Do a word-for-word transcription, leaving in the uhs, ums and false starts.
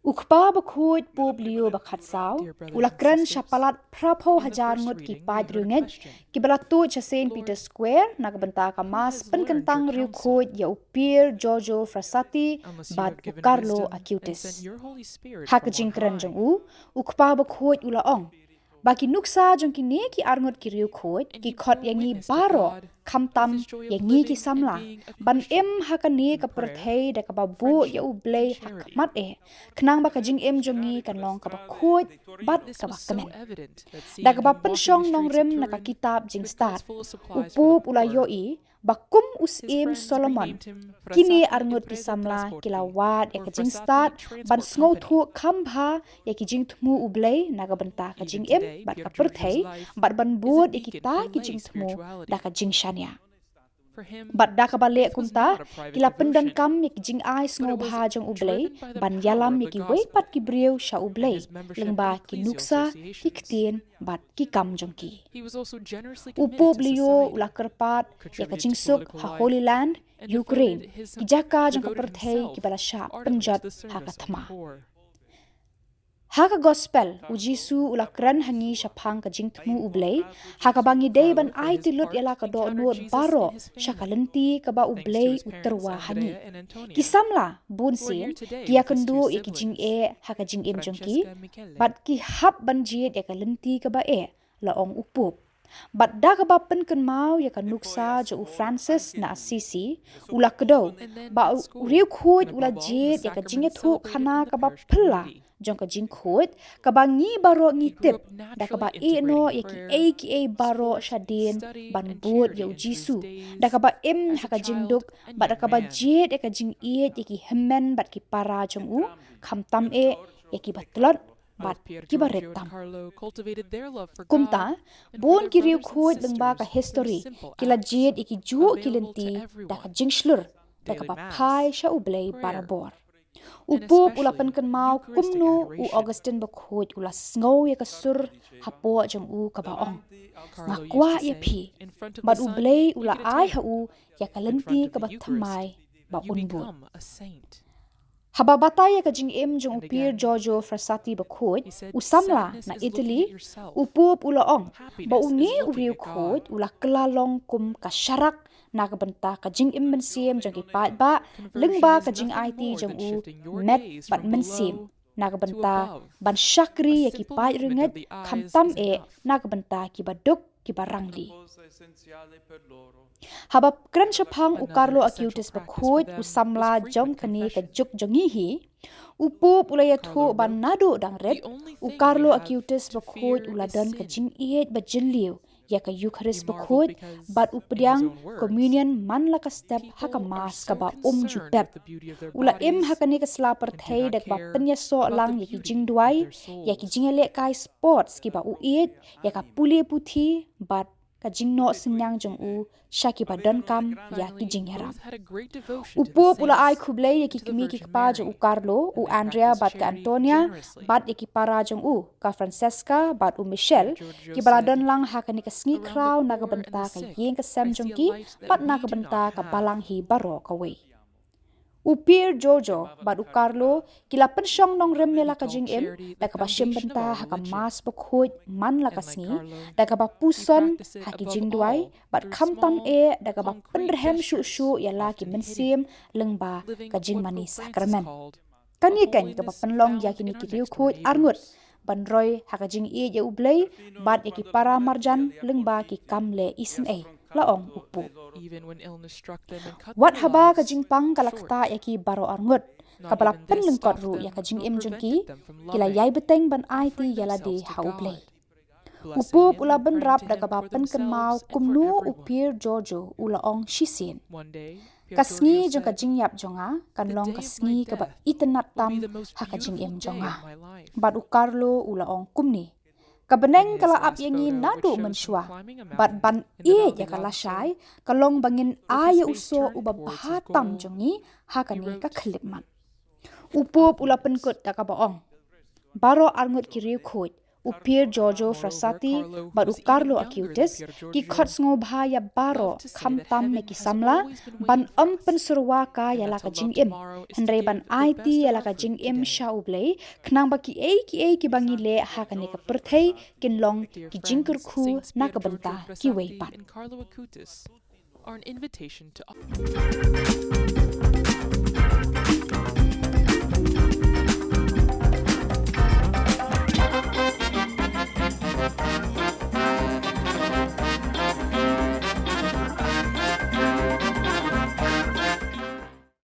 U Kpa Bakhuid Pope Leo ba khatsaw u la kren sha palat phraphew hajar ngut ki paid riewngeit kiba la tuid sha Saint Peter's Square na ka bynta ka Mass pynkyntang riewkhuid ïa u Pier Giorgio Frassati bad u Carlo Acutis. Ha ka jingkren jong u, u Kpa Bakhuid u la ong ba ki nuksa jong kine ki arngut ki riewkhuid ki khot ïa ngi baroh, khamtam ïa ngi ki samla, ban im ha kane ka pyrthei da kaba buh ïa U Blei ha khmat eh, khnang ba ka jingim jong ngi kan long kaba khuid bad kaba kmen. Da kaba pynshong nongrim na ka kitab Jingstad, u Pope u la ïohi ba kum u Syiem Solomon, kine arngut ki samla ki la wad ïa ka jingstad ban sngewthuh kham bha ïa ki jingthmu U Blei na ka bynta ka jingim bad ka pyrthei, bad ban bud ïa kita ki jingthmu da ka jingshaniah. Bad da kaba leh kumta, ki la pyndonkam ïa ki jingai sngewbha jong U Blei ban ïalam ïa kiwei pat ki briew sha U Blei lyngba ki nuksa, ki ktien bad ki kam jong ki. U Pope Leo u la kyrpad ïa ka jingsuk ha Holy Land, Ukraine, ki jaka jong ka pyrthei kiba la shah pynjot ha ka thma. Ha ka Gospel, u Jisu u la kren ha ngi shaphang ka jingthmu U Blei, ha kaba ngi dei ban aiti lut ïa la ka dohnud baroh sha ka lynti kaba U Blei u tyrwa ha ngi. Ki samla bunsien ki ïakynduh ïa ki jingeh ha ka jingim jong ki, bad ki hap ban jied ïa ka lynti kaba eh, la ong u Pope. Bad da kaba pynkynmaw ïa ka nuksa jong u Francis na Assisi, u la kdew ba u riewkhuid u la jied ïa ka jingïathuhkhana kaba phylla jong ka jingkhuid, kaba ngi baroh ngi tip, da kaba ïehnoh ïa kiei kiei baroh shadien ban bud ïa u Jisu, da kaba im ha ka jingduk, bad da kaba jied ïa ka jingïeit ïa ki hynmen bad ki para jong u, khamtam eh ïa kiba tlot bad kiba rit tam. Kumta, bun ki riewkhuid lyngba ka histori ki la jied ïa ki juh ki lynti da ka jingshlur, da kaba phai sha U Blei barabor. U Pope u la pynkynmaw kumno u Augustine Bakhuid u la sngew ïa ka sur hapoh jong u kaba ong, "Nga kwah ïa phi," bad U Blei u la ai ha u ïa ka lynti kaba thymmai ba un bud. Haba batai ïa ka jingim jong u Pier Giorgio Frassati Bakhuid, u samla na Italy, u Pope u la ong ba une u riewkhuid u la kylla long kum ka sharak na ka bynta ka jingim mynsiem jong ki paidbah, lyngba ka jingaiti jong u met bad mynsiem, na ka bynta ban shakri ïa ki paid riewngeit, khamtam eh na ka bynta kiba duk kiba rangli. Haba kren shaphang u Carlo Acutis Bakhuid, u samla jong kane ka juk jong ngi hi, u Pope u la ïathuh ba naduh dang rit, u Carlo Acutis Bakhuid u la don ka jingïeit ba jylliew ïa ka Eucharist Bakhuid, bad u pdiang Communion man la ka step ha ka Mass kaba um ju pep. U la im ha kane ka sla pyrthei da kaba pynïasoh lang ïa ki jingduwai, ïa ki jingïalehkai sports kiba u ïeit, ïa ka pule puthi, bad ka jingnoh synñiang jong u sha kiba donkam ïa ki jingïarap. U Pope u la ai khublei ïa ki kmie ki kpa jong u Carlo, u Andrea bad ka Antonia, bad ïa ki para jong u, ka Francesca bad u Michel, kiba la don lang ha kane ka sngi khraw na ka bynta ka ïing ka sem jong ki, bad na ka bynta ka balang hi baroh kawei. U Pier Giorgio bad u Carlo ki la pynshong nongrim ïa la ka jingim da kaba shim bynta ha ka Mass Bakhuid man la ka sngi, da kaba puson ha ki jingduwai, bad khamtam eh da kaba pynrhem shuh shuh ïa la ki mynsiem lyngba ka jingmane sakramen. Kane keiñ kaba pynlong ïa kine ki riewkhuid arngut ban roi ha ka jingïeit ïa U Blei bad ïa ki para marjan lyngba ki kam leh isynei, la ong u Pope. Wat haba ka jingpang ka la ktah ïa ki baroh arngut, kaba la pynlyngkot ruh ïa ka jingim jong ki, ki la ïai bteng ban aiti ïa lade ha U Blei. U Pope u la bynrap da kaba pynkynmaw kumno u Pier Giorgio u la ong shisien, "Ka sngi jong ka jingïap jong nga kan long ka sngi kaba itynnad tam ha ka jingim jong nga." Bad u Carlo u la ong kumne, "Ka bneng ka la ap ïa ngi naduh mynshuwa, bad ban ïeit ïa ka lashai ka long ba ngin ai ïa u soh uba bha tam jong ngi ha kane ka khyllipmat." U Pope u la pynkut da kaba ong, "Baroh arngut ki riewkhuid, u Pier Giorgio Frassati bad u Carlo Acutis ki khot sngewbha ïa baroh, khamtam na ki samla, ban ym pynsyrwa ka ïa la ka jingim, hynrei ban aiti ïa la ka jingim sha U Blei, khnang ba kiei kiei kiba ngi leh ha kane ka pyrthei kin long ki jingkyrkhu na ka bynta kiwei pat. Are an invitation to